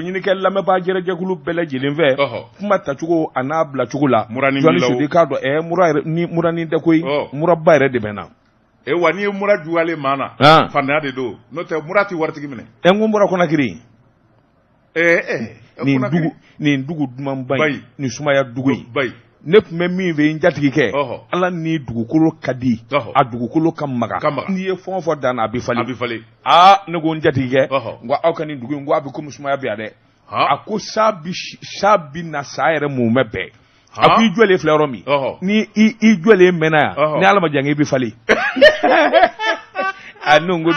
Ɲini kɛ lamɛnbaa jɛrɛjɛkulu bɛɛ lajɛlen fɛ kuma tacogo a n'a bilacogo la Journaliste Sedu, i k'a dɔn mura ni muranin tɛ koyi, muraba yɛrɛ de bɛ n na. E wa n'i ye mura juguyalen maa na, faantanya de don, n'o tɛ mura tɛ waritigi minɛ. Ɛ n ko n bɔra Conakry. Nin dugu dumanba in, nin sumaya dugu in, ne tun bɛ min fɛ n jatigikɛ, Ala ni dugukolo ka di, a dugukolo ka magan, n'i ye fɛn o fɛn dan a bɛ falen. Aa ne ko n jatigikɛ, n ko aw ka nin dugu in, ko a bɛ komi sumaya bɛ yan dɛ. A ko sa bɛ na san yɛrɛ mumɛ bɛɛ. A ko i jɔlen filɛ yɔrɔ min, ni i jɔlen mɛnna yan, ni Ala ma jan i bɛ falen. A ne ko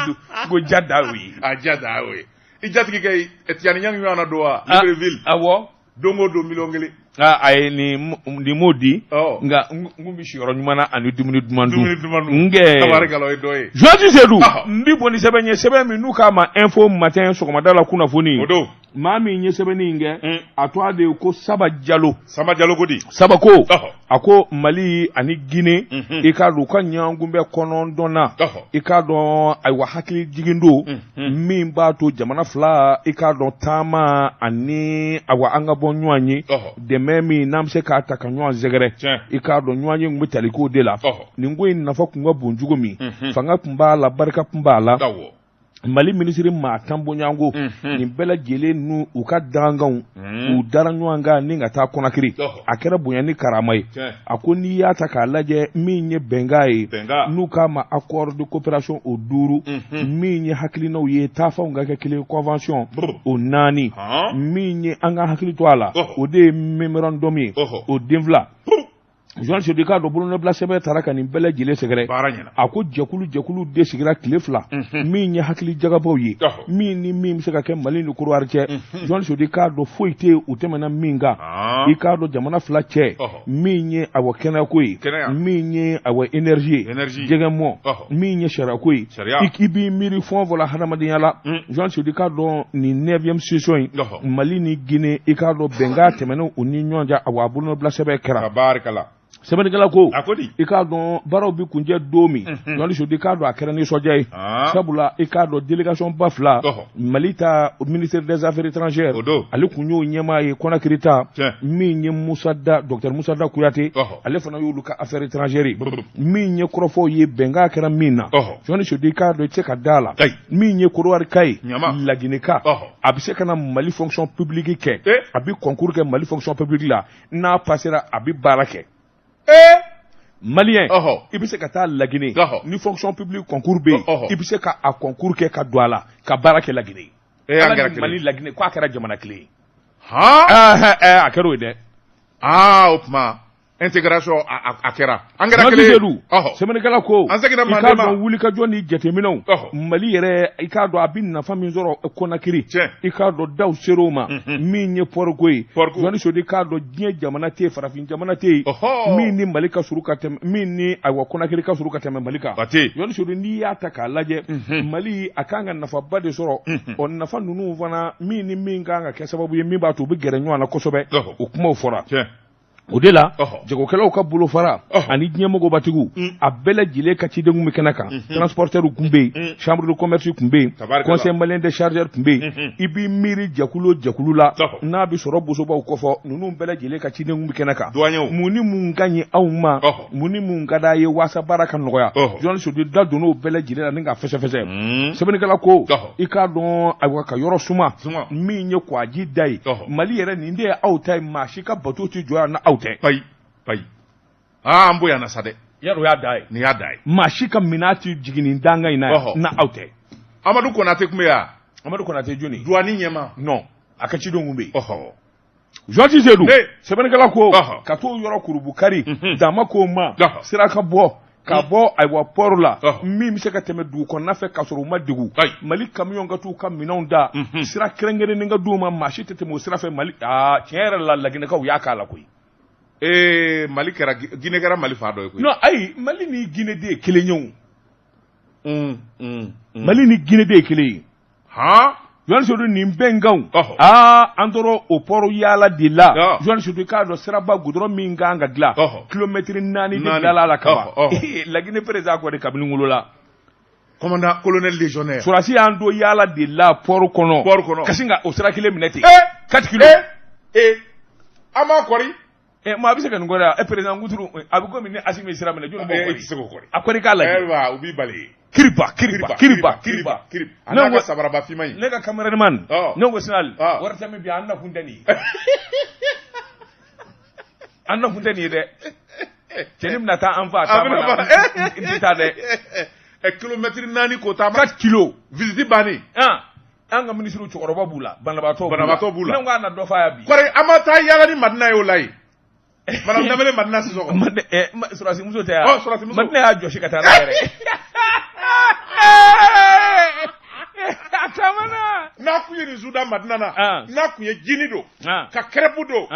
ko ja da y'o ye. A ja da y'o ye. I jatigikɛ Tijani Ɲangi ɲɔgɔn don wa? Libreville. Awɔ. Don o don 1 million. Aa ayi, nin nin m'o di, nka n kun bɛ siyɔrɔ ɲuman na ani dumuni duman dun. Dumuni duman dun. N kɛ. Tabarikala, o ye dɔ ye. Journaliste Sedu, n bi bɔ ni sɛbɛn ye, sɛbɛn min n'u k'a ma Info Matin, sɔgɔmada la kunnafoni. O don. Maa min ye sɛbɛnni in kɛ, a tɔgɔ de ye ko Saba Jalo. Saba Jalo ko di? Saba ko, a ko Mali ani Guinée, i k'a dɔn u ka ɲɔgɔnkunbɛn kɔnɔntɔnnan, i k'a dɔn ayiwa hakili jigin don min b'a to jamana fila, i k'a dɔn taama ani ayiwa an ka bɔ ɲɔgɔn ye, dɛmɛ min n'an bɛ se k'a ta ka ɲɔgɔn sɛgɛrɛ, i k'a dɔn ɲɔgɔn ye tun bɛ tali k'o de la. Nin ko in nafa tun ka bon cogo min, fanga tun b'a la, barika tun b'a la. Mali minisiri maa 10 bɔɲɔgɔnko, nin bɛɛ lajɛlen n'u u ka dankanw, u dara ɲɔgɔn kan ni ka taa Kɔnakiri. A kɛra bonya ni karama ye. A ko n'i y'a ta k'a lajɛ, min ye bɛnkan ye n'u k'a ma accord de coopération, o duuru, min ye hakilinaw ye taafanw ka kɛ kelen, convention o naani, min ye an ka hakili to a la, o de ye mémorandum ye, o den fila. Journaliste Sedu, i k'a dɔn bolonɔbila sɛbɛn taara ka nin bɛɛ lajɛlen sɛgɛrɛ. A ko jɛkulu jɛkulu de sigira tile 2, min ye hakili jagabɔw ye, min ni min bɛ se ka kɛ Mali ni Kɔdiwari cɛ. Journaliste Sedu, i k'a dɔn foyi tɛ yen u tɛmɛna min kan. I k'a dɔn jamana fila cɛ, min ye awa kɛnɛyako ye, min ye awa énergie ye, jɛgɛmɔ, min ye sariyako ye, i b'i miiri fɛn o fɛn la hadamadenya la. Journaliste Sedu, i k'a dɔn nin neuvième session in, Mali ni Guinée, i k'a dɔn bɛnkan tɛmɛnen u ni ɲɔgɔn cɛ, awa bolonɔbila sɛbɛn kɛra. Sɛbɛnnikɛla ko i k'a dɔn baaraw bɛ kuncɛ don min, Journaliste Sedu, i k'a dɔn a kɛra nisɔndiya ye, sabula i k'a dɔn délégation ba fila, Mali ta ministre des Affaires étrangères, ale tun y'o ɲɛmaa ye, Conakry ta min ye Musa Da, docteur Musa Da Kuyate, ale fana y'olu ka affaires étrangères ye. Min ye kɔrɔfɔw ye, bɛnkan kɛra min na, Journaliste Sedu, i k'a dɔn i tɛ se ka da la, min ye Kɔdiwari ka ye, Laginɛ ka, a bɛ se ka na Mali fonction publique kɛ, a bɛ concours kɛ Mali fonction publique la, n'a passera a bɛ baara kɛ. Malien, i bɛ se ka taa Laginɛ, ni fonction publique concours bɛ yen, i bɛ se ka a concours kɛ ka don a la ka baara kɛ Laginɛ. Ala ni Mali Laginɛ ko a kɛra jamana kelen ye. A kɛra o ye dɛ. Aa, o tuma intégration a kɛra, an kɛra kelen ye. Sɛbɛnnikɛla ko an seginna i k'a manden ma. dɔn wulikajɔ ni jateminɛw, Mali yɛrɛ, i k'a dɔn a bɛ nafa min sɔrɔ Conakry, i k'a dɔn daw ser'o ma. Min ye port ko ye, Port ko. Journaliste Sedu, i k'a dɔn diɲɛ jamana tɛ yen, farafin jamana tɛ yen min ni Mali ka surun ka tɛmɛ, min ni ayiwa Conakry ka surun ka tɛmɛ Mali kan. A tɛ yen. Journaliste Sedu, n'i y'a ta k'a lajɛ, Mali a kan ka nafaba de sɔrɔ. Ɔ nafa ninnu fana, min ni min kan ka kɛ sababu ye min b'a to u bɛ gɛrɛ ɲɔgɔn na kosɛbɛ, o kumaw fɔra. O de la jagokɛlaw ka bolofara ani diɲɛ mɔgɔbatigiw, a bɛɛ lajɛlen ka ciden kun bɛ kɛnɛ kan. Transporteurs kun bɛ yen, chambre de commerce kun bɛ yen, Conseil malien des chargeurs kun bɛ yen. I b'i miiri jɛkulu o jɛkulu la n'a bɛ sɔrɔ bosobaw kɔfɔ, ninnu bɛɛ lajɛlen ka ciden kun bɛ kɛnɛ kan. Mun ni mun ka ɲi aw ma, mun ni mun ka d'a ye waasa baara ka nɔgɔya, Journaliste Sedu da donn'o bɛɛ lajɛlen la ni k'a fɛsɛfɛsɛ. Sɛbɛnnikɛla ko i k'a dɔn ayiwa ka yɔrɔ suma, min ye kwaji da ye Mali yɛrɛ, nin de ye aw ta ye, maa si ka bato tɛ jɔ yan na aw tɛ. Payi payi, aa an bonyana sa dɛ. Yarɔ, o y'a da ye. Nin y'a da ye. Maa si ka minɛn tɛ jigin nin dankan in na na aw tɛ. Amadu Konate tun bɛ yan. Amadu Konate jɔni? Douane ɲɛmaa. Non, a ka cidenw tun bɛ yen. Journaliste Sedu, sɛbɛnnikɛla ko ka t'o yɔrɔ kurubukari, dama ko ma sira ka bɔ ka bɔ ayiwa port la min bɛ se ka tɛmɛ dugu kɔnɔna fɛ k'a sɔrɔ u ma degun, Mali camion ka t'u ka minɛnw da, sira kɛrɛnkɛrɛnnen ka d'u ma, maa si tɛ tɛmɛ o sira fɛ Mali. Aa, tiɲɛ yɛrɛ la, Laginɛkaw y'a k'a la koyi. Ee, Mali kɛra, Guinée kɛra Mali fa dɔ ye koyi. Non, ayi, Mali ni Guinée de ye kelen ye o. Mali ni Guinée de ye kelen ye. Journaliste Sedu, nin bɛnkanw, aa an tora o port yaala de la. Journaliste Sedu, i k'a dɔn siraba goudron min kan ka dilan, kilomɛtiri 4 de dilanla a la kaban. Laginɛ président ko de kabini n wolola. Commandant colonel légionnaire. Sɔrɔdasi y'an don yaala de la port kɔnɔ. Port kɔnɔ. Ka sin ka o sira kelen minɛ ten. 4 kilos. An b'a kɔri. Maa bɛ se ka nin kɔri wa? Président Kuturu, a bɛ komi ni Asimi ye sira minɛ, jɔni b'o kɔri? I tɛ se k'o kɔri. A kɔri k'a lajɛ. Ayiwa, u b'i bali. Kiriba, kiriba, kiriba, kiriba. Kiriba. A n'a ka sabaraba finman in. Ne ka cameraman. Ne ko Sinali. Wari tɛ min bi, an nakun tɛ nin ye. An nakun tɛ nin ye dɛ. Cɛnin bɛna taa an fa taama na. N tɛ taa dɛ. Kilomɛtiri 4 k'o taama. 4 kilos. Visite bannen. An ka minisiriw cɛkɔrɔba b'u la, banabaatɔ banabaatɔ b'u la. Ne ko a na dɔ f'a ye bi. Kɔri, an ma taa yaala ni Madina ye o la yen. Madame Dembele Madina Sisɔkɔ. Sɔrɔdasi muso tɛ yan. Ɔ, sɔrɔdasi muso. Madina y'a jɔsi ka taa n'a yɛrɛ ye. A taamana. N'a kun ye nin su da Madina na. N'a kun ye jini don. Ka crêpe don.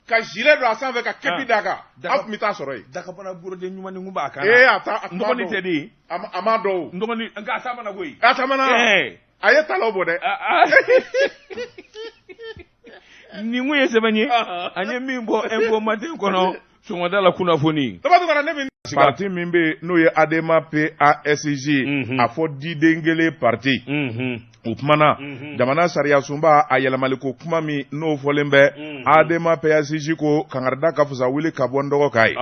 Ka gilet don a sanfɛ, ka képi d'a kan, an tun bɛ taa sɔrɔ yen. Dakabana brodé ɲuman ni kun b'a kan. Ee, a ta a n dɔgɔnin tɛ de ye. A m'a dɔn o. N dɔgɔnin, nka a taamana koyi. A taamana. A ye talaw bɔ dɛ. Nin kun ye sɛbɛn ye an ye min bɔ Info Matin kɔnɔ sɔgɔmada la kunnafoni. Daba ne bɛ parti min bɛ yen n'o ye ADEMA PASJ, a fɔ diden kelen parti. O kumana jamana sariya sunba a yɛlɛmaliko kuma min n'o fɔlen bɛ, ADEMA PASJ ko kangarida ka fisa wuli ka bɔ n dɔgɔ k'a ye.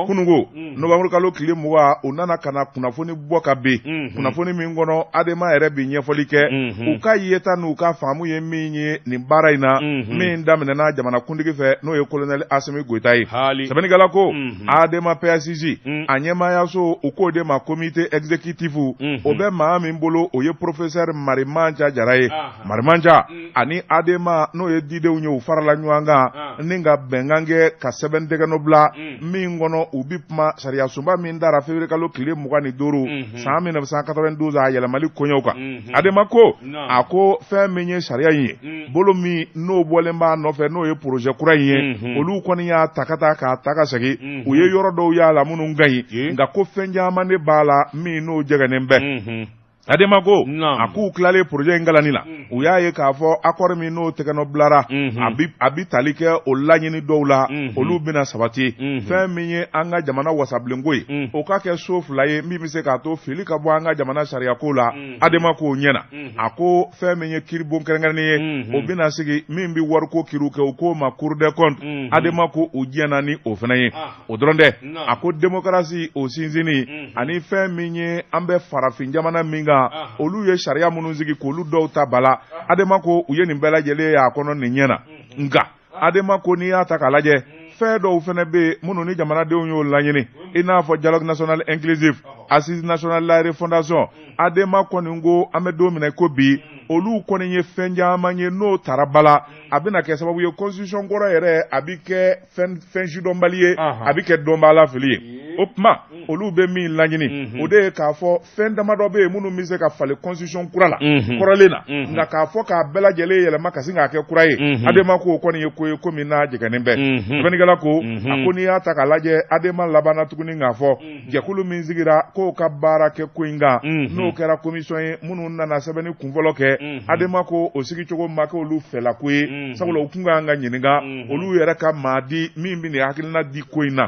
Kununko novembre kalo tile 20, u nana ka na kunnafoni bɔ ka bin, kunnafoni min kɔnɔ ADEMA yɛrɛ bi ɲɛfɔli kɛ u ka yeta n'u ka faamu ye min ye nin baara in na min daminɛna jamanakuntigi fɛ, n'o ye colonel Asimi Goyita ye. Sɛbɛnnikɛla ko ADEMA PASJ a ɲɛmaayaso, u k'o de ma comité exécutif, o bɛ maa min bolo, o ye professeur Marimanca Jara ye. Marimanca ani ADEMA, n'o ye didenw ye, u farala ɲɔgɔn kan ni ka bɛnkan kɛ ka sɛbɛn tɛgɛnɔ bila min kɔnɔ u bɛ kuma sariya sunba min dara février kalo tile 25 san 1992, a yɛlɛmali koɲɛw kan. ADEMA ko, a ko fɛn min ye sariya in ye, bolo min n'o bɔlen b'a nɔfɛ, n'o ye projet kura in ye, olu kɔni y'a ta ka taa k'a ta ka segin, u ye yɔrɔ dɔw y'a la minnu ka ɲi, nka ko fɛn caman de b'a la min n'o jɛgɛnnen bɛ. ADEMA ko, a k'u tilalen projet in kalanni la, u y'a ye k'a fɔ accord min n'o tɛgɛnɔ bilara, a bi tali kɛ o laɲini dɔw la, olu bɛna sabati. Fɛn min ye an ka jamana wasabilenko ye, o ka kɛ so fila ye min bɛ se k'a to fili ka bɔ an ka jamana sariyako la, ADEMA k'o ɲɛna. A ko fɛn min ye kiiribon kɛrɛnkɛrɛnnen ye, o bɛna sigi min bɛ wariko kiiriw kɛ, u k'o ma Cour des comptes, ADEMA ko u jɛnna ni o fana ye. O dɔrɔn tɛ, a ko démocratie o sinsinni ani fɛn min ye an bɛ farafin jamana min kan, olu ye sariya minnu sigi k'olu dɔw ta ba la, ADEMA ko u ye nin bɛɛ lajɛlen y'a kɔnɔ nin ɲɛna. Nka ADEMA ko n'i y'a ta k'a lajɛ, fɛn dɔw fana bɛ yen minnu ni jamanadenw y'o laɲini, i n'a fɔ dialogue national inclusif, assise nationale la refondation, ADEMA kɔni ko an bɛ don min na ko bi, olu kɔni ye fɛn caman ye n'o tara ba la, a bɛna kɛ sababu ye constitution kɔrɔ yɛrɛ a bɛ kɛ fɛn sidɔnbali ye, a bɛ kɛ dɔnbaa fili ye. O tuma olu bɛ min laɲini, o de ye k'a fɔ fɛn damadɔ bɛ yen minnu bɛ se ka falen constitution kura la kɔrɔlen na, nka k'a fɔ k'a bɛɛ lajɛlen yɛlɛma ka sin k'a kɛ kura ye, ADEMA k'o kɔni ye ko ye ko min n'a jɛgɛnnen bɛ. Sɛbɛnnikɛla ko, a ko n'i y'a ta k'a lajɛ, ADEMA labanna tuguni k'a fɔ jɛkulu min sigira k'o ka baara kɛ ko in kan, n'o kɛra commission ye minnu nana sɛbɛnni kunfɔlɔ kɛ, ADEMA ko o sigicogo ma kɛ olu fɛlako ye, sabula u tun ka kan ka ɲininka, olu yɛrɛ ka maa di min bɛ nin hakilina di ko in na.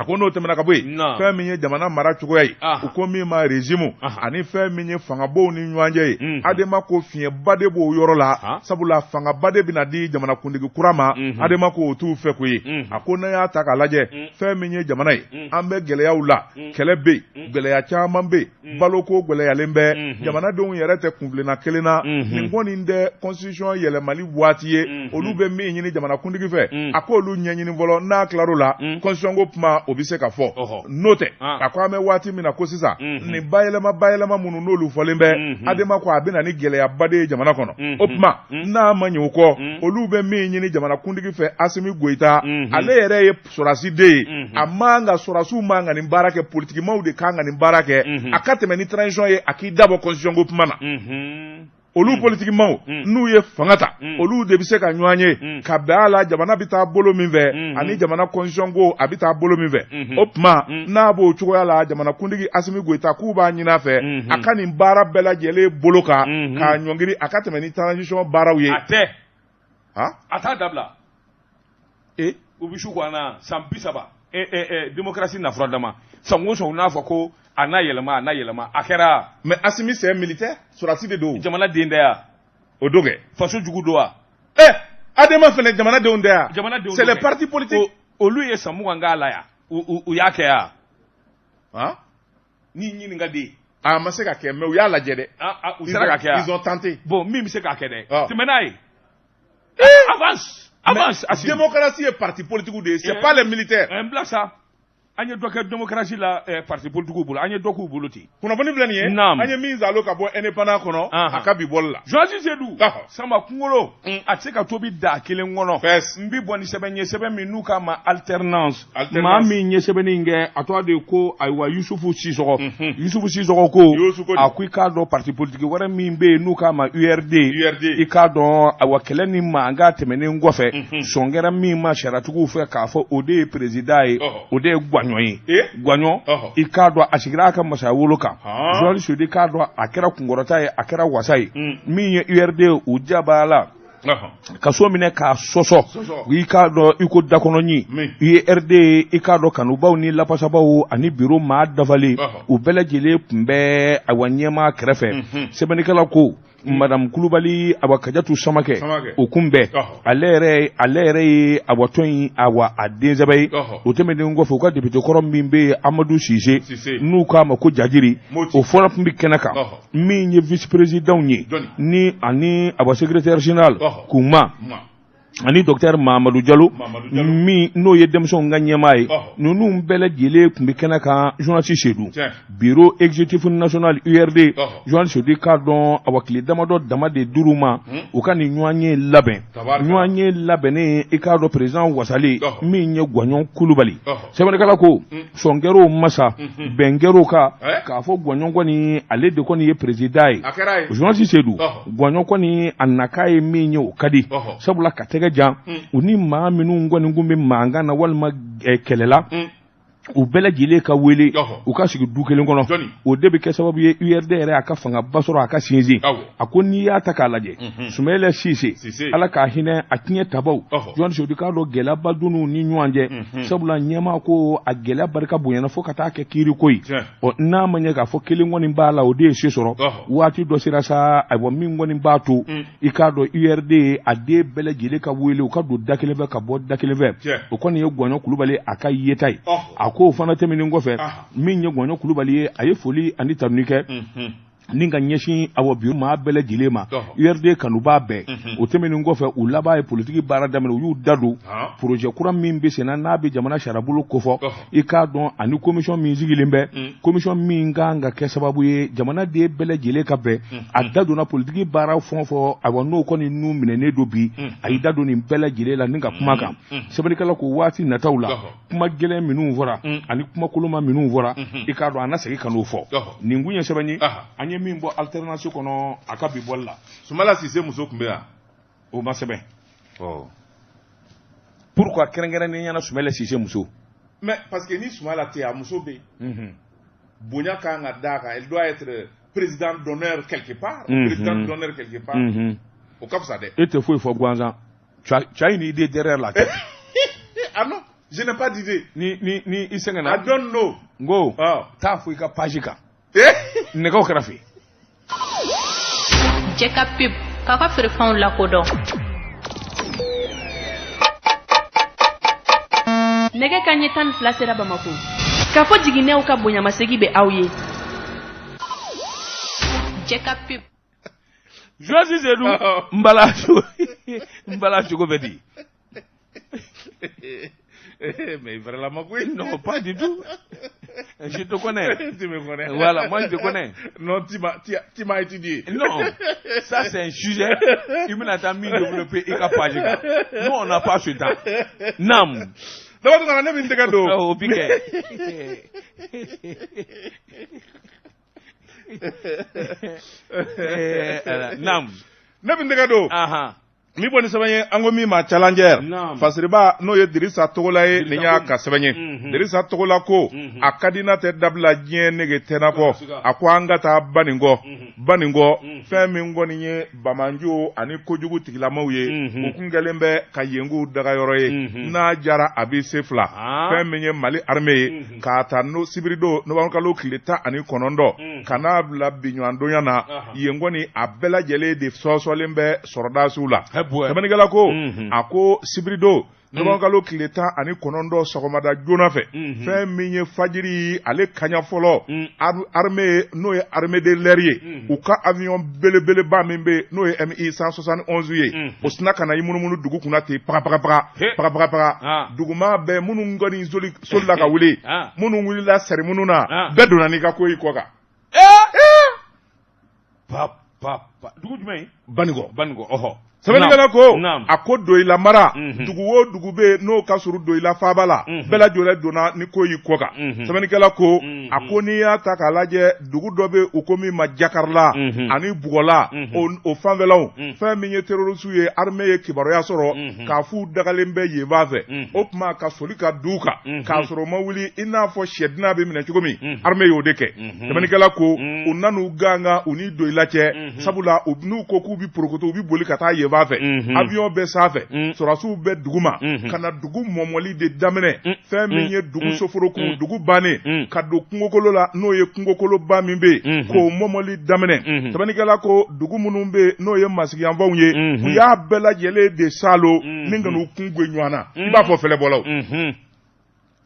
A ko n'o tɛmɛna ka bɔ yen, fɛn min ye jamana mara cogoya ye, u ko min ma régime, ani fɛn min ye fangabow ni ɲɔgɔn cɛ ye, ADEMA ko fiɲɛba de b'o yɔrɔ la, sabula fangaba de bɛna di jamanakuntigi kura ma, ADEMA ko o t'u fɛ ko ye. A ko n'a y'a ta k'a lajɛ, fɛn min ye jamana ye, an bɛ gɛlɛyaw la, kɛlɛ bɛ yen, gɛlɛya caman bɛ yen, baloko gɛlɛyalen bɛ, jamanadenw yɛrɛ tɛ kuntilenna kelen na, nin kɔni tɛ constitution yɛlɛmali waati ye. Olu bɛ min ɲini jamanakuntigi fɛ, a k'olu ɲɛɲini fɔlɔ, n'a tilar'o la, constitution ko kuma o bɛ se ka fɔ. N'o tɛ, a ko an bɛ waati min na ko sisan, nin bayɛlɛma minnu n'olu fɔlen bɛ, ADEMA ko a bɛ na ni gɛlɛyaba de ye jamana kɔnɔ. O tuma n'a ma ɲɛ o kɔ, olu bɛ min ɲini jamanakuntigi fɛ, Asimi Goyita, ale yɛrɛ ye sɔrɔdasi den ye, a man ka sɔrɔdasiw man ka nin baara kɛ, politikimaw de kan ka nin baara kɛ, a ka tɛmɛ ni transition ye, a k'i dabɔ constitution ko kuma na. Olu politikimaw n'u ye fanga ta, olu de bɛ se ka ɲɔgɔn ye ka bɛn a la jamana bɛ taa bolo min fɛ ani jamana constitution ko a bɛ taa bolo min fɛ. O tuma n'a b'o cogoya la, jamanakuntigi Asimi Goyita k'u b'a ɲini a fɛ a ka nin baara bɛɛ lajɛlen bolo kan k'a ɲɔngiri, a ka tɛmɛ ni transition baaraw ye. A tɛ, a t'a dabila. U bɛ su ko an na san 30. Démocratie nafura dama san o san n'a fɔ ko a n'a yɛlɛma a n'a yɛlɛma a kɛra. Mais Assimi, c'est un militaire, sɔrɔdasi de don. Jamana den tɛ yan. O don kɛ. Faso jugu don wa? Ɛ, ADEMA fɛnɛ, jamanadenw tɛ yan? Jamanadenw. C'est les partis politiques. Olu ye san 20 k'a la yan, u y'a kɛ yan? Han. N'i ɲininka de. A ma se ka kɛ, mais u y'a lajɛ dɛ. U sera ka kɛ yan. Ils ont tenté. Bon, min bɛ se k'a kɛ dɛ, tɛmɛ n'a ye, avance, avance. Mais démocratie ye parti politique de ye, c'est pas les militaires. N bila sa, an ye dɔ kɛ démocratie la parti politique bolo, an ye dɔ k'u bolo ten. Kunnafoni filɛ nin ye. Naam. An ye min zalo ka bɔ Indépendant kɔnɔ, a ka bi bɔli la. Journaliste Seydou, sama kunkolo a tɛ se ka tobi da kelen kɔnɔ. Fɛs. N bi bɔ ni sɛbɛn ye, sɛbɛn min n'u k'a ma Alternance. Maa min ye sɛbɛnni in kɛ, a tɔgɔ de ko ayiwa Yusufu Sisɔgɔ. Yusufu Sisɔgɔ ko a ko i k'a dɔn parti politique wɛrɛ min bɛ yen n'u k'a ma URD. URD. I k'a dɔn ayiwa kɛlɛ ni mankan tɛmɛnen kɔfɛ, sɔn kɛra min ma sariyatigiw fɛ k'a fɔ o de ye président ye, o de ye Gwaɲɔ ye. Gwaɲɔ, i k'a dɔn a sigira a ka masaya wolo kan. Journaliste Seydou, i k'a dɔn a kɛra kunkɔrɔta ye, a kɛra wasa ye. Min ye URD, u jabaa la ka so minɛ k'a sɔsɔ, i k'a dɔn i ko dakɔnɔɲin. URD, i k'a dɔn kanubaw ni lafasabaw ani bureau maa dafalen, u bɛɛ lajɛlen tun bɛ ayiwa ɲɛmaa kɛrɛfɛ. Sɛbɛnnikɛla ko Madame Kulubali awa Kajatu Samakɛ, o kunbɛn, ale yɛrɛ ye awa tɔn in awa a densɛbɛ ye. O tɛmɛnen kɔfɛ, u ka député kɔrɔ min bɛ yen, Amadu Sise, n'u k'a ma ko Jajiri, o fɔlɔ tun bɛ kɛnɛ kan. Min ye vice président ye ni ani awa secrétaire général Kuma ani docteur Mamadou Diallo min n'o ye denmisɛnw ka ɲɛmaa ye, ninnu bɛɛ lajɛlen tun bɛ kɛnɛ kan. Journaliste Seydou, bureau exécutif national URD, journaliste Seydou, k'a dɔn awa tile damadɔ dama de dir'u ma u ka nin ɲɔgɔnye labɛn. Ɲɔgɔnye labɛnnen, i k'a dɔn président wasalen min ye Gwaɲɔn Kulubali, sɛbɛnnikɛla ko sɔn kɛr'o masa, bɛn kɛr'o kan k'a fɔ Gwaɲɔn kɔni, ale de kɔni ye président ye. Journaliste Seydou, Gwaɲɔn kɔni a nakan ye min ye, o ka di, sabula ka tɛgɛ jan u ni maa minnu kɔni kun bɛ mankan na walima kɛlɛ la, u bɛɛ lajɛlen ka wele u ka sigi du kelen kɔnɔ, o de bɛ kɛ sababu ye URD yɛrɛ a ka fangaba sɔrɔ, a ka sinsin. A ko n'i y'a ta k'a lajɛ, Sumayila Sise, Ala k'a hinɛ a tiɲɛ tabaw, Journaliste Seydou, k'a dɔn gɛlɛyaba donn'u ni ɲɔgɔn cɛ, sabula ɲɛmaa ko a gɛlɛya barika bonyana fo ka taa kɛ kiiriko ye. Ɔ, n'a ma ɲɛ k'a fɔ kelen kɔni b'a la, o de ye se sɔrɔ. Waati dɔ sera sa, ayiwa min kɔni b'a to i k'a dɔn URD a den bɛɛ lajɛlen ka wele, u ka don da kelen fɛ ka bɔ da kelen fɛ, o kɔni ye Gwaɲɔ Kulubali a ka yeta ye. A ko o fana tɛmɛnen kɔfɛ, min ye Gwaɲɔ Kulubali ye, a ye foli ani tanuni kɛ ni ka ɲɛsin awa bi maa bɛɛ lajɛlen ma, URD kanubaa bɛɛ. O tɛmɛnen kɔfɛ, u laban ye politiki baara daminɛ, u y'u da don projet kura min bɛ senna n'a bɛ jamana sariyabolo kofɔ, i k'a dɔn ani commission min sigilen bɛ, commission min kan ka kɛ sababu ye jamanaden bɛɛ lajɛlen ka bɛn. A da donna politiki baara fɛn o fɛn, awa n'o kɔni n'u minɛnen don bi, a y'i da don nin bɛɛ lajɛlen la ni ka kuma kan. Sɛbɛnnikɛla ko waati nataw la, kuma gɛlɛn minnu fɔra ani kuma koloma minnu fɔra, i k'a dɔn a na segin ka n'o fɔ. Nin kun ye sɛbɛn ye an ye min bɔ Alternance kɔnɔ a ka bi bɔli la. Sumala Sise muso tun bɛ yan? O ma sɛbɛn. Pourquoi kɛrɛnkɛrɛnnenya na Sumala Sise muso? Mais parce que ni Sumala tɛ yen, a muso bɛ yen, bonya kan ka d'a kan, elle doit être président d'honneur quelque part, président d'honneur quelque part, o ka fisa dɛ. E tɛ foyi fɔ gansan, tu as une idée derrière la tête. Ah non, je n'ai pas d'idée. Ni i sɛgɛnna. I don't know. N ko taa fo i ka page kan, nɛgɛw kɛrɛfɛ. Jɛ ka pub k'a ka feerefɛnw lakodɔn. Nɛgɛ ka ɲɛ 12 sera Bamako. K'a fɔ jiginɛw ka bonyamasegi bɛ aw ye. Jɛ ka pub. Journaliste Seydou, n bala cogo bɛ di? Mais vraiment, oui. Non, pas du tout. Je te connais. Tu me connais. Voilà, moi je te connais. Non, tu m'as étudié. Non, ça c'est un sujet. Il m'a mis développer et qu'à page. Nous, on n'a pas ce temps. Nam. D'abord, on a mis une cadeau. Oh, piqué. Nam. Ne bɛ n tɛgɛ don. N bɛ bɔ ni sɛbɛn ye an ko min ma Challenger fasiriba n'o ye Dirisa Togola ye nin y'a ka sɛbɛn ye Dirisa Togola ko a ka di n'a tɛ dabila diɲɛ nege tɛ na kɔ a ko an ka taa Baninkɔ Baninkɔ fɛn min kɔni ye banbaanciw ani kojugu tigilamaw ye u kun kɛlen bɛ ka yen k'u dagayɔrɔ ye n'a jara a bɛ se fila fɛn min ye Mali armée ye k'a ta no sibiridon nowanburukalo tile 19 ka n'a bila bi ɲɔgɔndonya na yen kɔni a bɛɛ lajɛlen de sɔsɔlen bɛ sɔrɔdasiw la sɛbɛnnikɛla ko a ko sibiridon nowanburukalo tile 19 sɔgɔmada joona fɛ fɛn min ye fajiri ale kaɲa fɔlɔ armée n'o ye armée de l'air ye u ka avion belebeleba min bɛ n'o ye Mi 171 ye o sinna ka na i munumunu dugu kunna ten pagapagapaga pagapagapaga duguma bɛɛ minnu kɔni solila ka wuli minnu wulila sɛrimunu na bɛɛ donna n'i ka ko y'i kɔ kan dugu jumɛn Banikɔ Banikɔ ɔhɔ sɛbɛnnikɛla ko a ko Doyila mara dugu o dugu bɛ yen n'o ka surun Doyila faaba la bɛɛ lajɛlen donna ni ko y'i kɔ kan sɛbɛnnikɛla ko a ko n'i y'a ta k'a lajɛ dugu dɔ bɛ u ko min ma Jakarila ani Bugɔla o fanfɛlaw fɛn min ye terrorisiw ye armée ye kibaruya sɔrɔ k'a f'u dagalen bɛ yen fan fɛ o tuma ka soli ka d'u kan k'a sɔrɔ u ma wuli i n'a fɔ sɛdina bɛ minɛ cogo min armée y'o de kɛ sɛbɛnnikɛla ko u nan'u gangan u ni Doyila cɛ sabula n'u ko k'u bɛ porokoto u bɛ boli ka taa yen fan fɛ avion bɛ sanfɛ sɔrɔdasiw bɛ duguma ka na dugu mɔmɔli de daminɛ fɛn min ye dugu soforokun dugu bannen ka don kungokolo la n'o ye kungokoloba min bɛ yen k'o mɔmɔli daminɛ sɛbɛnnikɛla ko dugu minnu bɛ yen n'o ye masigiyanfanw ye u y'a bɛɛ lajɛlen de saalo ni ka n'u kun gwen ɲɔgɔn na i b'a fɔ fɛlɛbɔlaw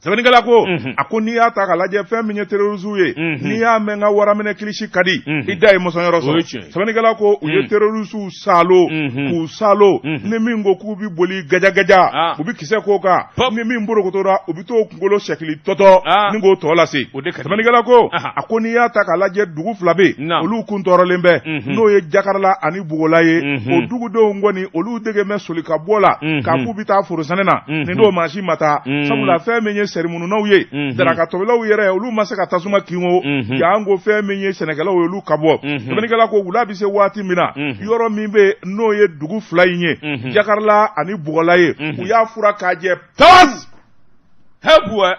Sɛbɛnnikɛla ko a ko n'i y'a ta k'a lajɛ fɛn min ye terrorisiw ye n'i y'a mɛn n ka waraminɛ kilisi ka di i da ye mɔsɔnyɔrɔ sɔrɔ sɛbɛnnikɛla ko u ye terrorisiw saalo k'u saalo ni min ko k'u bɛ boli gajagaja u bɛ kisɛ k'o kan ni min porokotora u bɛ t'o kunkolo sɛkili tɔtɔ ni k'o tɔ lase sɛbɛnnikɛla ko a ko n'i y'a ta k'a lajɛ dugu fila bɛ yen olu kun tɔɔrɔlen bɛ n'o ye Jakarala ani Bugola ye o dugudenw kɔni olu dege bɛ soli ka bɔ la k'a k'u bɛ taa forosɛnɛ na nin don maa si ma taa sabula fɛn min ye sɛrimununaw ye darakatobilaw yɛrɛ olu ma se ka tasuma kin o janko fɛn min ye sɛnɛkɛlaw ye olu ka bɔ sɛbɛnnikɛla ko wula bɛ se waati min na yɔrɔ min bɛ n'o ye dugu fila in ye Jakarala ani Bugola ye u y'a furan k'a jɛ tas hɛbuwɛ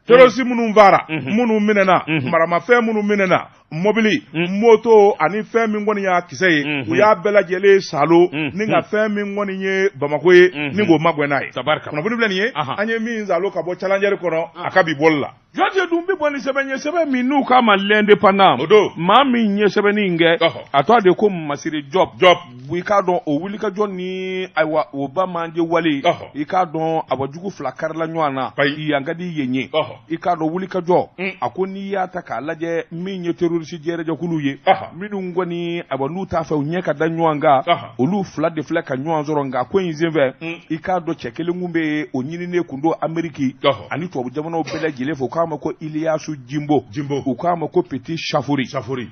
terroriste minnu faara minnu minɛna maramafɛn minnu minɛna mobili moto ani fɛn min kɔni y'a kisɛ ye u y'a bɛɛ lajɛlen saalo ni ka fɛn min kɔni ye Bamakɔ ye ni k'o magɛn n'a ye kunnafoni filɛ nin ye an ye min saalo ka bɔ Challenger kɔnɔ a ka bi bɔli la Jɔnte dun bɛ bɔ ni sɛbɛn ye sɛbɛn min n'u k'a ma l'Indépendant o don maa min ye sɛbɛnni in kɛ a tɔgɔ de ko Masire Jɔp Jɔp i k'a dɔn o wulikajɔ ni ayiwa o banbaanci wale i k'a dɔn awa jugu fila karila ɲɔgɔn na yan ka di yen ye i k'a dɔn wulikajɔ a ko n'i y'a ta k'a lajɛ min ye terroriste jɛrɛjɛkulu ye minnu kɔni awa n'u t'a fɛ u ɲɛ ka da ɲɔgɔn kan olu fila de filɛ ka ɲɔgɔn sɔrɔ nka ko in senfɛ i k'a dɔn cɛ kelen kun bɛ yen o ɲininen kun don Ameriki ani tubabu jamanaw bɛɛ lajɛlen fɛ u k'a ma ko Iliyasu Jimbo u k'a ma ko Petit Safori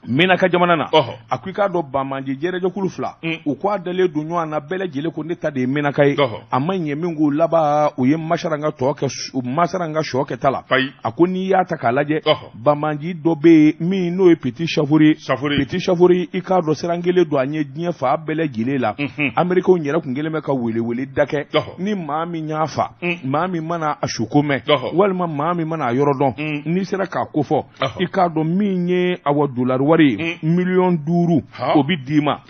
Menaka jamana na a ko i k'a dɔn banbaanci jɛrɛjɛkulu fila u ko a dalen don ɲɔgɔn na bɛɛ lajɛlen ko ne ta de ye Menaka ye a ma ɲɛ min k'u laban u ye masaranga masaranga sɔ kɛ ta la a ko n'i y'a ta k'a lajɛ banbaanci dɔ bɛ yen min n'o ye Petit Safori Petit Safori i k'a dɔn siran kɛlen don a ɲɛ diɲɛ fan bɛɛ lajɛlen la Amerikɛnw yɛrɛ kun kɛlen bɛ ka welewele da kɛ ni maa min y'a fa maa min mana a suko mɛn walima maa min mana a yɔrɔ dɔn n'i sera k'a kofɔ i k'a dɔn min ye awa dolari wari ye miliyɔn 5 o bɛ d'i ma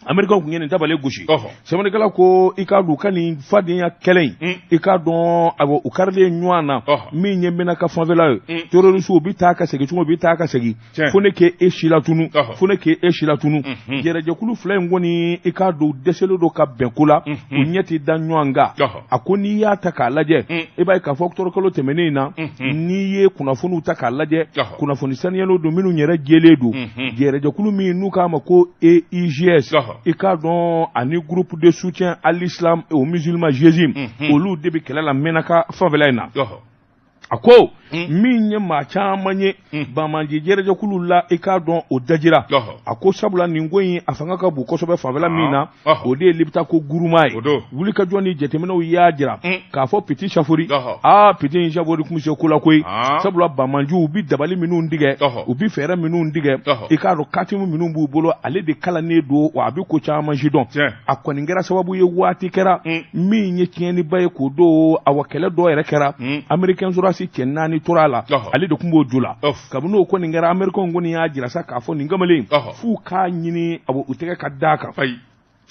Amerikɛnw tun ye nin tabale gosi sɛbɛnnikɛla ko i k'a dɔn u ka nin fadenya kɛlɛ in i k'a dɔn awa u karilen ɲɔgɔn na min ye Menaka fanfɛla ye terrorisiw u bɛ taa ka segin cogo u bɛ taa ka segin fo ne k'e silatunu fo ne k'e silatunu jɛrɛjɛkulu fila in kɔni i k'a dɔn u dɛsɛlen don ka bɛn ko la u ɲɛ tɛ da ɲɔgɔn kan a ko n'i y'a ta k'a lajɛ i b'a ye k'a fɔ octobre kalo tɛmɛnen in na n'i ye kunnafoniw ta k'a lajɛ kunnafoni saniyalen don minnu yɛrɛ jɛlen don jɛrɛjɛkulu min n'u k'a ma ko EIGS i k'a dɔn ani groupe de soutien à l'islam et aux musulmans GSIM olu de bɛ kɛlɛ la Menaka fanfɛla in na a ko Min ye maa caman ye banbaanci jɛrɛjɛkulu la, i k'a dɔn o dajira. A ko sabula nin ko in a fanga ka bon kosɛbɛ fanfɛla min na, o de ye Liptako Guruma ye. Wulikajɔ ni jateminɛw y'a jira k'a fɔ Petit Chafori, aa, Petit Chafori tun bɛ se ko la koyi, sabula banbaanciw bɛ dabali minnu tigɛ, u bɛ fɛɛrɛ minnu tigɛ, i k'a dɔn katimu minnu b'u bolo, ale de kalannen don wa a bɛ ko caman si dɔn. A kɔni kɛra sababu ye, waati kɛra min ye tiɲɛniba ye k'o don. Awa, kɛlɛ dɔ yɛrɛ kɛra, américain sɔrɔdasi cɛ 4 tora a la, ale de tun b'o ju la. Kabini o kɔni kɛra, américain kɔni y'a jira sa k'a fɔ nin kamalen, f'u k'a ɲini u tɛgɛ ka d'a kan.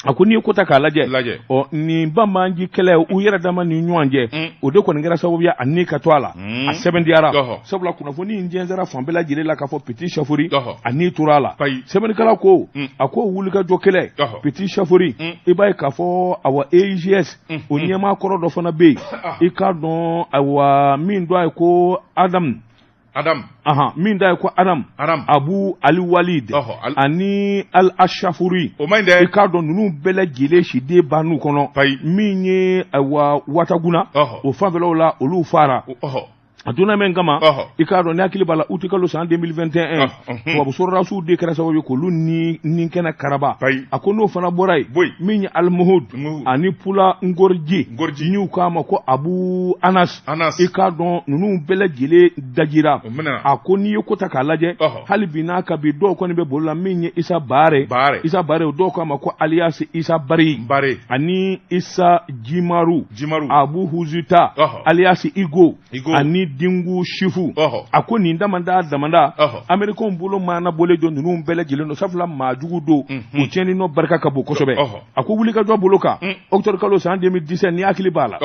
A ko n'i ye ko ta k'a lajɛ, ɔ, nin banbaanci kɛlɛ u yɛrɛ dama ni ɲɔgɔn cɛ, o de kɔni kɛra sababu ye a ni ka to a la. A sɛbɛntiyara, sabula kunnafoni in jɛnsɛra fan bɛɛ lajɛlen la k'a fɔ Petit Chafori a ni tora a la. Sɛbɛnnikɛla ko, a ko wulikajɔ kɛlɛ Petit Chafori, i b'a ye k'a fɔ awa EIGS o ɲɛmaa kɔrɔ dɔ fana bɛ yen, i k'a dɔn awa min tɔgɔ ye ko Adam. Adam. Ahan, min tɔgɔ ye ko Adam. Adam. Abu Ali Walid. Ani Al Ashafuri. O man ɲi dɛ. I k'a dɔn ninnu bɛɛ lajɛlen siden bann'u kɔnɔ. Payi. Min ye ayiwa Wataguna. O fanfɛlaw la, olu fara. A donna min kama, i k'a dɔn, ni hakili b'a la, uti kalo san 2021, tubabu sɔrɔdasiw de kɛra sababu ye k'olu ni kɛnɛ karaba. A ko n'o fana bɔra yen, min ye Alimuhud ani Pula Ngoriji, n'u k'a ma ko Abu Anas, i k'a dɔn ninnu bɛɛ lajɛlen dajira. A ko n'i ye ko ta k'a lajɛ, hali bi n'a ka bi, dɔw kɔni bɛ bolo la, min ye Isa Baare, Isa Baare, dɔw k'a ma ko alias Isa Bari, ani Isa Jimaru, Abu Huzita alias Igo, ani Dingu Sifu. A ko nin damanda damanda, Amerikɛnw bolo maana bɔlen don ninnu bɛɛ lajɛlen don, sabula maa jugu don, u tiɲɛni nɔ barika ka bon kosɛbɛ. A ko wulikajɔ bolo kan, octobre kalo san 2017, ni hakili b'a la,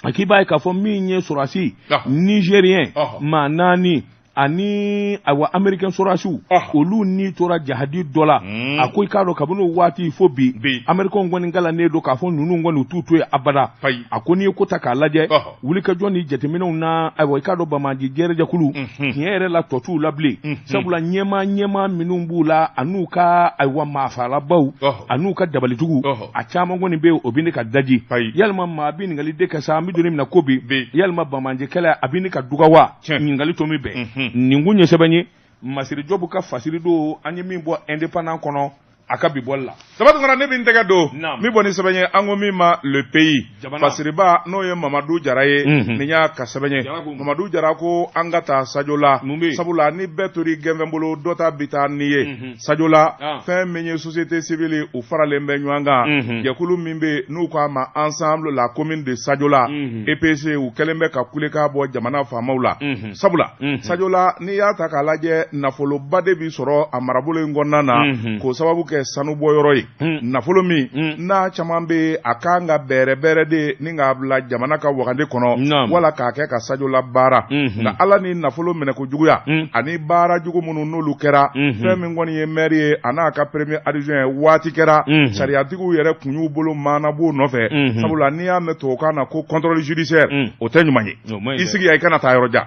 a k'i b'a ye k'a fɔ min ye sɔrɔdasi nigérien maa 4 ani ayiwa américain sɔrɔdasiw, olu ni tora jahadi dɔ la. A ko i k'a dɔn kabini o waati fo bi, américain kɔni kalannen don k'a fɔ ninnu kɔni u t'u to yen abada. A ko n'i ye ko ta k'a lajɛ, wulikajɔ ni jateminɛw na, ayiwa i k'a dɔn banbaanci jɛrɛjɛkulu, tiɲɛ yɛrɛ la, tɔ t'u la bilen, sabula ɲɛmaa minnu b'u la an'u ka ayiwa maafalabaw an'u ka dabalitigiw, a caman kɔni bɛ yen, o bɛ ne ka daji. Yalima maa bɛ ɲininkali de kɛ sa, an bɛ don min na ko bi, yalima banbaanci kɛlɛ a bɛ ne ka duga wa? Ɲininkali to min bɛn nin kun ye sɛbɛn ye, Masiri Jɔbu ka fasiri don, an ye min bɔ Indépendant kɔnɔ a ka bi bɔli la. Saba Tunkara, ne bɛ n tɛgɛ don min bɔ ni sɛbɛn ye, an ko min ma Le Pays, fasiriba n'o ye Mamadu Jara ye. Nin y'a ka sɛbɛn ye. Mamadu Jara ko an ka taa Sajola, sabula ni bɛɛ tori gɛnfɛn bolo, dɔ ta bi taa ni ye Sajola. Fɛn min ye société civile, u faralen bɛ ɲɔgɔn kan, jɛkulu min bɛ n'u k'a ma Ensemble la commune de Sajola, EPC, u kɛlen bɛ ka kulekan bɔ jamana faamaw la, sabula Sajola, n'i y'a ta k'a lajɛ, nafoloba de bi sɔrɔ a marabolo in kɔnɔna na, k'o sababu kɛ sanubɔyɔrɔ ye. Nafolo min n'a caman bɛ, a kan ka bɛrɛbɛrɛ de ni k'a bila jamana ka wagande kɔnɔ wala k'a kɛ ka Sajola baara. Nka Ala ni nafolo minɛko juguya ani baara jugu minnu n'olu kɛra, fɛn min kɔni ye maire ye a n'a ka premier adjoint, waati kɛra sariyatigiw yɛrɛ kun y'u bolo maanab'o nɔfɛ, sabula n'i y'a mɛn tubabukan na ko contrôle judiciaire, o tɛ ɲuman ye. I sigi yan, i kana taa yɔrɔ jan.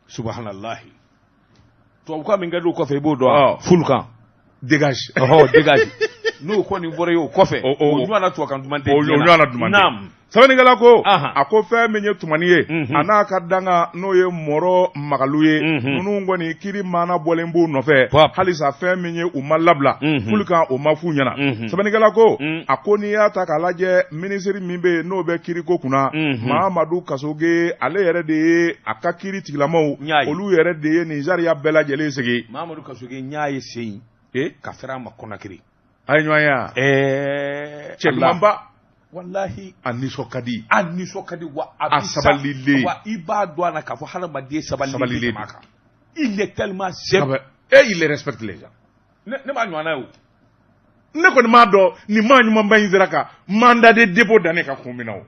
Subahanallahi, tubabukan min ka di o kɔfɛ, i b'o dɔn fulukan. Dégage. Ɔhɔ, dégage, n'o kɔni bɔra ye o kɔfɛ, o ɲɔgɔnna tubabukan duman tɛ. O ɲɔgɔnna duman tɛ. Naam. Sɛbɛnnikɛla ko, a ko fɛn min ye Tumani ye, a n'a ka danga n'o ye Mɔrɔ Magalu ye, ninnu kɔni kiri maana bɔlen b'u nɔfɛ halisa, fɛn min ye u ma labila, fulukan o ma f'u ɲɛna. Sɛbɛnnikɛla ko, a ko n'i y'a ta k'a lajɛ, minisiri min bɛ yen n'o bɛ kiriko kunna, Mahamadu Kasoge, ale yɛrɛ de ye a ka kiri tigilamaw, olu yɛrɛ de ye nin sariya bɛɛ lajɛlen sigi. Mahamadu Kasoge, n y'a ye sen in ka fɛrɛ a ma Kɔnakiri. A ye ɲɔgɔn ye wa? Ɛɛ cɛ dumanba. Walahi. A nisɔn ka di. A nisɔn ka di wa. A sabalilen. Wa i b'a dɔn a la k'a fɔ hadamaden sabalilen tɛmɛ a kan. Il est tellement simple. Et il respecte les gens. Ne m'a ɲɔgɔnna ye o. Ne kɔni m'a dɔn nin maa ɲumanba in sera ka mandat de dépôt da ne kan kun min na o.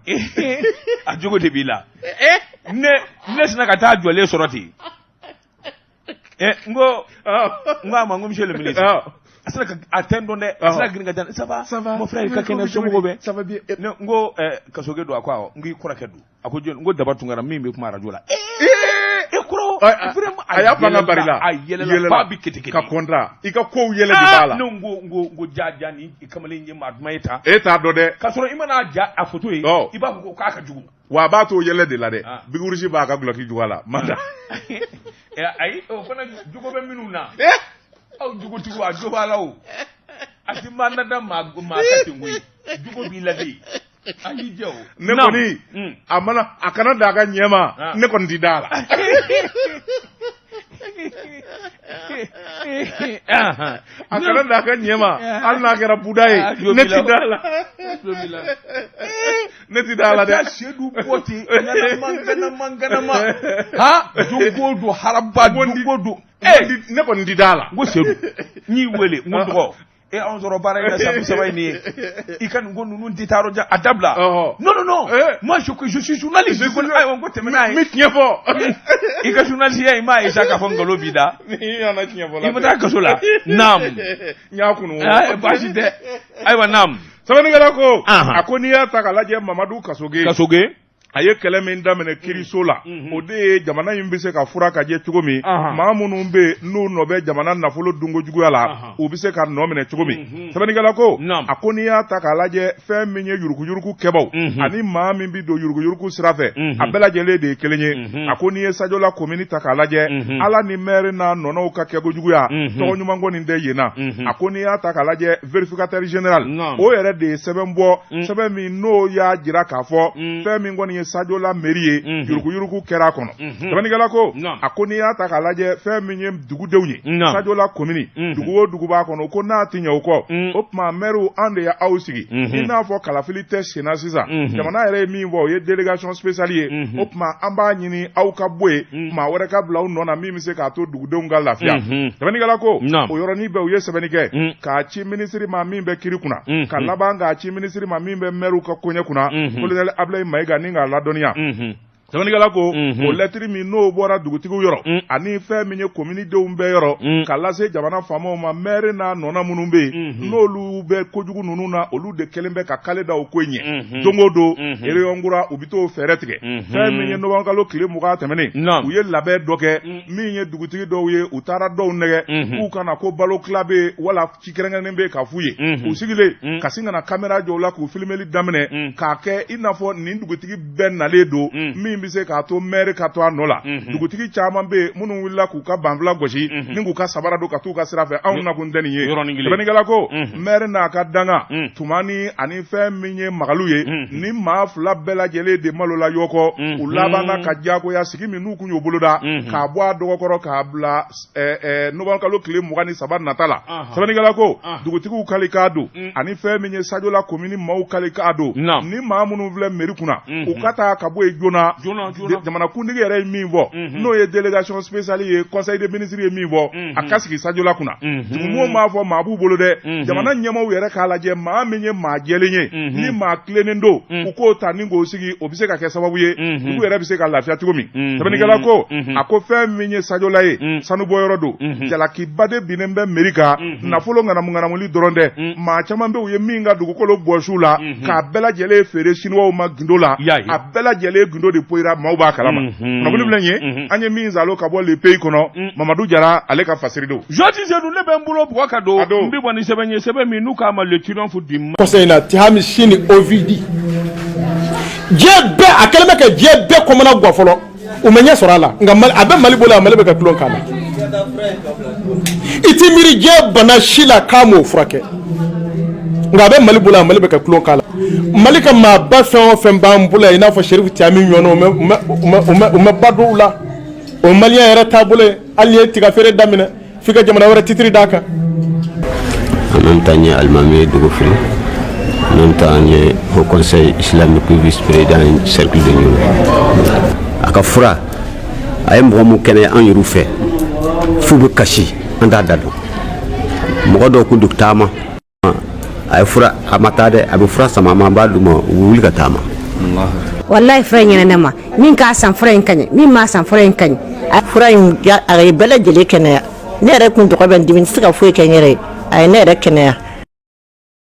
A jogo de b'i la. Ne sinna ka taa jɔlen sɔrɔ ten. N ko a ma, n ko monsieur le ministre. A sera ka a tɛ n dɔn dɛ. A sera ka girin ka taa, ça va? Ça va. Mon frère, i ka kɛnɛ, somɔgɔw bɛ? Ça va bien. Ne n ko Kasoge don? A ko awɔ. N k'i kɔrɔkɛ don. A ko jɔn? N ko Daba Tunkara min bɛ kuma arajo la. E kɔrɔ. Vraiment, a y'a pan ka bari la. A yɛlɛla ba bi kete kete. Ka kɔntan i ka kow yɛlɛ de b'a la. Ne ko ja ja ni kamalen ye maa duman ye tan. E t'a dɔn dɛ. K'a sɔrɔ i mana ja a photo ye, i b'a fɔ ko k'a ka jugu. Wa a b'a to yɛlɛ de la dɛ. Bic rouge b'a ka dulɔki juguya la. Manda. Ayi, o fana jogo bɛ minnu na. Aw jogotigiw, a jo b'a la o. A ti maa nada maa maa ka ten koyi. Jogo b'i la de. A y'i jɛ o. Ne kɔni, a mana a kana da a ka ɲɛ ma, ne kɔni ti da a la. A kana da a ka ɲɛ ma, hali n'a kɛra buda ye, ne ti da a la. Ne ti da a la dɛ. Sedu bɔ ten ŋanama ŋanama ŋanama. Ha, jogo don haraba jogo don. Ne kɔni ti da a la. N ko Sedu, n y'i wele, n ko dɔgɔ. E anw sɔrɔ baara in na san 30 ye nin ye. I ka nin ko ninnu tɛ taa yɔrɔ jan, a dabila. Non non non. Moi je suis journaliste. Ayiwa, n ko tɛmɛ n'a ye. N bɛ tiɲɛ fɔ. I ka journaliste ya in m'a ye sa k'a fɔ nkalon b'i da. I ma taa kaso la. Naam. N y'a kunu. Baasi tɛ. Ayiwa, naam. Sɛbɛnnikɛla ko, a ko n'i y'a ta k'a lajɛ, Mamadu Kasoge. Kasoge. A ye kɛlɛ min daminɛ kiriso la, o de ye jamana in bɛ se ka fura ka jɛ cogo min, maa minnu bɛ yen n'u nɔ bɛ jamana nafolo dunko juguya la, u bɛ se ka nɔ minɛ cogo min. Sɛbɛnnikɛla ko, a ko n'i y'a ta k'a lajɛ, fɛn min ye yuruguyurugu kɛbaw ani maa min bɛ don yuruguyurugu sira fɛ, a bɛɛ lajɛlen de ye kelen ye. A ko n'i ye Sajola komini ta k'a lajɛ, ala ni mɛri n'a nɔnɔw ka kɛko juguya, tɔgɔ ɲuman kɔni tɛ yen na. A ko n'i y'a ta k'a lajɛ, vérificateur général, o yɛrɛ de ye sɛbɛn bɔ, sɛbɛn min n'o y'a jira k'a fɔ fɛn min kɔni ye Sajola mairie ye, yuruguyurugu kɛra a kɔnɔ. Sɛbɛnnikɛla ko, a ko n'i y'a ta k'a lajɛ, fɛn min ye dugudenw ye, Sajola komini, dugu o dugu b'a kɔnɔ, ko n'a tɛ ɲɛ o kɔ, o tuma mɛriw, an de y'aw sigi, i n'a fɔ kalafili tɛ senna sisan, jamana yɛrɛ ye min fɔ, o ye délégation spéciale ye, o tuma an b'a ɲini aw ka bɔ yen, maa wɛrɛ ka bila aw nɔ na min bɛ se k'a to dugudenw ka lafiya. Sɛbɛnnikɛla ko, o yɔrɔnin bɛɛ u ye sɛbɛnni kɛ k'a ci minisiri ma min bɛ kiri kunna, ka laban k'a ci minisiri ma min bɛ mɛriw ka koɲɛ kunna, colonel Ablaye Mayiga, ni k'a ladɔnniya. Sɛbɛnnikɛla ko, o lɛtiri min n'o bɔra dugutigiw yɔrɔ ani fɛn min ye kominidenw bɛɛ yɔrɔ ka lase jamana faamaw ma, mɛri n'a nɔna minnu bɛ yen n'olu bɛ kojugu ninnu na, olu de kɛlen bɛ ka kale da o ko in ɲɛ. Don o don réunion kura, u bɛ t'o fɛɛrɛ tigɛ. Fɛn min ye nowanburukalo tile 20 tɛmɛnen, u ye labɛn dɔ kɛ min ye dugutigi dɔw ye, u taara dɔw nɛgɛ k'u ka na ko balo tila bɛ yen wala ci kɛrɛnkɛrɛnnen bɛ k'a f'u ye. U sigilen ka sin ka na kamera jɔ u la k'u filimeli daminɛ k'a kɛ i n'a fɔ nin dugutigi bɛɛ nalen don min bɛ se k'a to mɛri ka to a nɔ la. Dugutigi caman bɛ yen minnu wulila k'u ka banfula gosi ni k'u ka sabara don ka t'u ka sira fɛ, anw nakun tɛ nin ye. Sɛbɛnnikɛla ko, mɛri n'a ka dankan Tumani ani fɛn min ye Magalu ye, ni maa fila bɛɛ lajɛlen de malola yɔkɔ, u labanna ka diyagoya sigi min n'u kun y'o boloda k'a bɔ a dɔgɔkɔrɔ k'a bila nowanburukalo tile 23 nata la. Sɛbɛnnikɛla ko, dugutigiw kali k'a don ani fɛn min ye Sajola komini maaw kali k'a don, ni maa minnu filɛ mɛri kunna, u ka taa ka bɔ yen joona. Jamanakuntigi yɛrɛ ye min fɔ, n'o ye délégation spéciale ye, conseil des ministres ye min fɔ, a ka sigi Sajola kunna. Dugumɔgɔw m'a fɔ maa b'u bolo dɛ, jamana ɲɛmaaw yɛrɛ k'a lajɛ, maa min ye maa jɛlen ye, ni maa tilennen don, u k'o ta ni k'o sigi, o bɛ se ka kɛ sababu ye dugu yɛrɛ bɛ se ka lafiya cogo min. Sɛbɛnnikɛla ko, a ko fɛn min ye Sajola ye, sanubɔyɔrɔ don, jalakiba de binnen bɛ mairie kan, nafolo ŋanamuŋanamuli dɔrɔn tɛ. Maa caman bɛ u ye min ka dugukolo bɔsi u la k'a bɛɛ lajɛlen feere siniwaw ma gundo la, a bɛɛ lajɛlen gundo de poyira, maaw b'a kalama. Kunnafoni filɛ nin ye, an ye min zalo ka bɔ Le Pays kɔnɔ, Mamadu Jara ale ka fasiri don. Jɔti Sedu, ne bɛ n bolo bugɔ ka don, n bɛ bɔ ni sɛbɛn ye, sɛbɛn min n'u k'a ma Le Triomphe du Kɔsa in na, Tihami Sini Ovidi, diɲɛ bɛɛ, a kɛlen bɛ ka diɲɛ bɛɛ kɔmana gan fɔlɔ, u ma ɲɛ sɔrɔ a la, nka a bɛ Mali bolo, a Mali bɛ ka tulon k'a la. I t'i miiri diɲɛ bana si la k'a m'o furakɛ, nka a bɛ Mali bolo, a Mali bɛ ka tulon k'a la. Mali ka maaba fɛn o fɛn b'an bolo yan, i n'a fɔ Serifu Tiyami ɲɔgɔnnaw, u ma ba don u la. O maliyɛn yɛrɛ taabolo ye, hali n'i ye tiga feere daminɛ, f'i ka jamana wɛrɛ titiri d'a kan. En même temps, n ye alimami ye Dugofiri. En même temps, n ye haut conseil islamique vice président cercle de Nioro. A ka fura a ye mɔgɔ mun kɛnɛya an yɛrɛw fɛ, f'u bɛ kasi, an t'a da dɔn. Mɔgɔ dɔw kun don taama, a ye fura, a ma taa dɛ, a bɛ fura sama ma, an b'a d'u ma, u bɛ wuli ka taama. Walayi, fura in ɲɛna ne ma. Min k'a san, fura in ka ɲi. Min m'a san, fura in ka ɲi. Fura in, a ye bɛɛ lajɛlen kɛnɛya. Ne yɛrɛ kun tɔgɔ bɛ n dimi, n tɛ se ka foyi kɛ n yɛrɛ ye. A ye ne yɛrɛ kɛnɛya.